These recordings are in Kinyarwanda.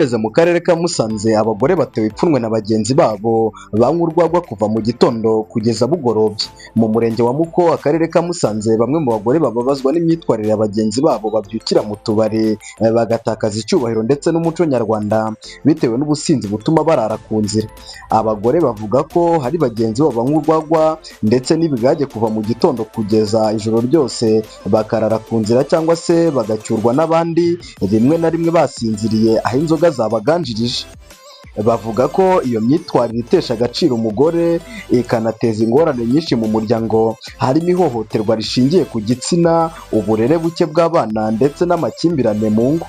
Mu karere ka Musanze, abagore batewe ipfunwe na bagenzi babo banywa urwagwa kuva mu gitondo kugeza bugorobye. Mu murenge wa Muko, akarere ka Musanze, bamwe mu bagore bababazwa n'imyitwarire ya bagenzi babo babyukira mu tubari, bagatakaza icyubahiro ndetse n'umuco nyarwanda bitewe n'ubusinzi butuma barara ku nzira. Abagore bavuga ko hari bagenzi babo banywa urwagwa ndetse n'ibigage kuva mu gitondo kugeza ijoro ryose, bakarara ku nzira cyangwa se bagacyurwa n'abandi, rimwe na rimwe basinziriye aho inzoga zabaganjirije. Bavuga ko iyo myitwarire itesha agaciro umugore, ikanateza ingorane nyinshi mu muryango, harimo ihohoterwa rishingiye ku gitsina, uburere buke bw'abana ndetse n'amakimbirane mu ngo.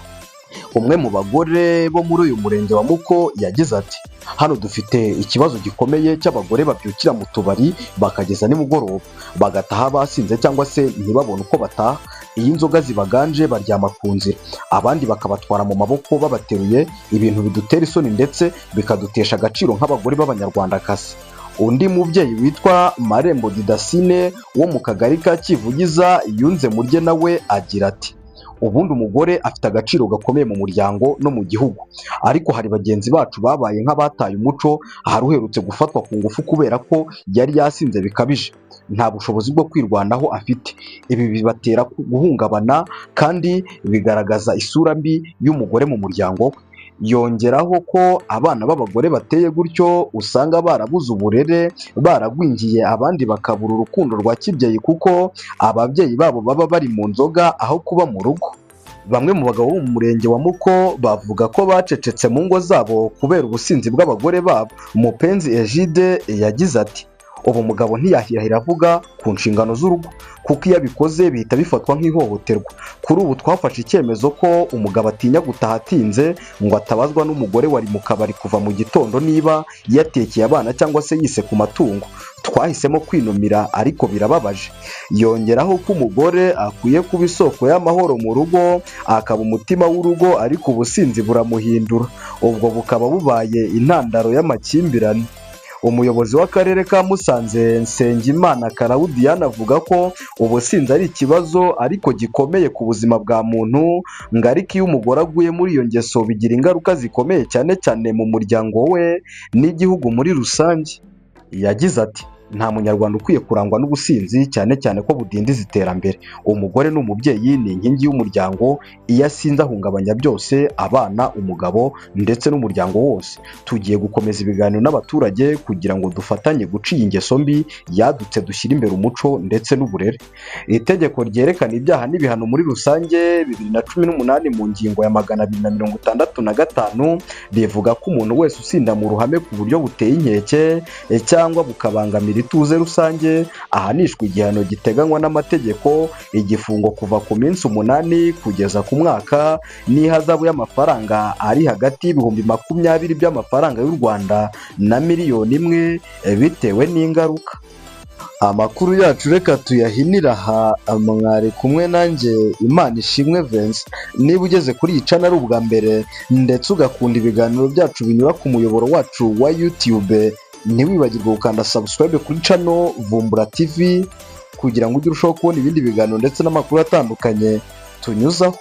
Umwe mu bagore bo muri uyu murenge wa Muko yagize ati: "Hano dufite ikibazo gikomeye cy'abagore babyukira mu tubari bakageza nimugoroba, bagataha basinze cyangwa se ntibabone uko bataha. Iyo inzoga zibaganje baryama ku nzira, abandi bakabatwara mu maboko babateruye, ibintu bidutera isoni ndetse bikadutesha agaciro nk'abagore b'Abanyarwandakazi." Undi mubyeyi witwa Marembo Didasine wo mu kagari ka Kivugiza yunze murye nawe agira ati: "Ubundi umugore afite agaciro gakomeye mu muryango no mu gihugu, ariko hari bagenzi bacu babaye nk'abataye umuco. Hari uherutse gufatwa ku ngufu kubera ko yari yasinze bikabije, nta bushobozi bwo kwirwanaho afite. Ibi bibatera guhungabana kandi bigaragaza isura mbi y'umugore mu muryango we." Yongeraho ko abana b'abagore bateye gutyo usanga barabuze uburere, baragwingiye, abandi bakabura urukundo rwa kibyeyi kuko ababyeyi babo baba bari mu nzoga aho kuba mu rugo. Bamwe mu bagabo bo mu murenge wa Muko bavuga ko bacecetse mu ngo zabo kubera ubusinzi bw'abagore babo. Mupenzi Egide yagize ati: "Ubu umugabo ntiyahirahira avuga ku nshingano z'urugo, kuko iyo abikoze bihita bifatwa nk'ihohoterwa. Kuri ubu twafashe icyemezo ko umugabo atinya gutaha atinze ngo atabazwa n'umugore wari mu kabari kuva mu gitondo niba yatekeye abana cyangwa se yise ku matungo. Twahisemo kwinumira, ariko birababaje." Yongeraho ko umugore akwiye kuba isoko y'amahoro mu rugo, akaba umutima w'urugo, ariko ubusinzi buramuhindura, ubwo bukaba bubaye intandaro y'amakimbirane. Umuyobozi w'akarere ka Musanze, Nsengimana Karawudiyani, avuga ko ubusinzi ari ikibazo ariko gikomeye ku buzima bwa muntu, ngo ariko iyo umugore aguye muri iyo ngeso bigira ingaruka zikomeye, cyane cyane mu muryango we n'igihugu muri rusange. Yagize ati: "Nta Munyarwanda ukwiye kurangwa n'ubusinzi, cyane cyane ko budindiza iterambere. Umugore ni umubyeyi, ni inkingi y'umuryango. Iyo asinze ahungabanya byose: abana, umugabo ndetse n'umuryango wose. Tugiye gukomeza ibiganiro n'abaturage kugira ngo dufatanye guca iyi ngeso mbi yadutse, dushyire imbere umuco ndetse n'uburere." Itegeko ryerekana ibyaha n'ibihano muri rusange 2018, mu ngingo ya 265, rivuga ko umuntu wese usinda mu ruhame ku buryo buteye inkeke cyangwa bukabangamira ituze rusange ahanishwa igihano giteganywa n'amategeko, igifungo kuva ku minsi 8 kugeza ku mwaka n'ihazabu y'amafaranga ari hagati y'ibihumbi 20 by'amafaranga y'u Rwanda na miliyoni 1, bitewe n'ingaruka. Amakuru yacu reka tuyahinire aha. Mwari kumwe nanjye, Imana ishimwe Vincent. Niba ugeze kuri iyi channel ari ubwa mbere ndetse ugakunda ibiganiro byacu binyura ku muyoboro wacu wa YouTube, ntiwibagirwe gukanda subscribe kuri channel Vumbura TV kugira ngo ujye urushaho kubona ibindi biganiro ndetse n'amakuru atandukanye tunyuzaho.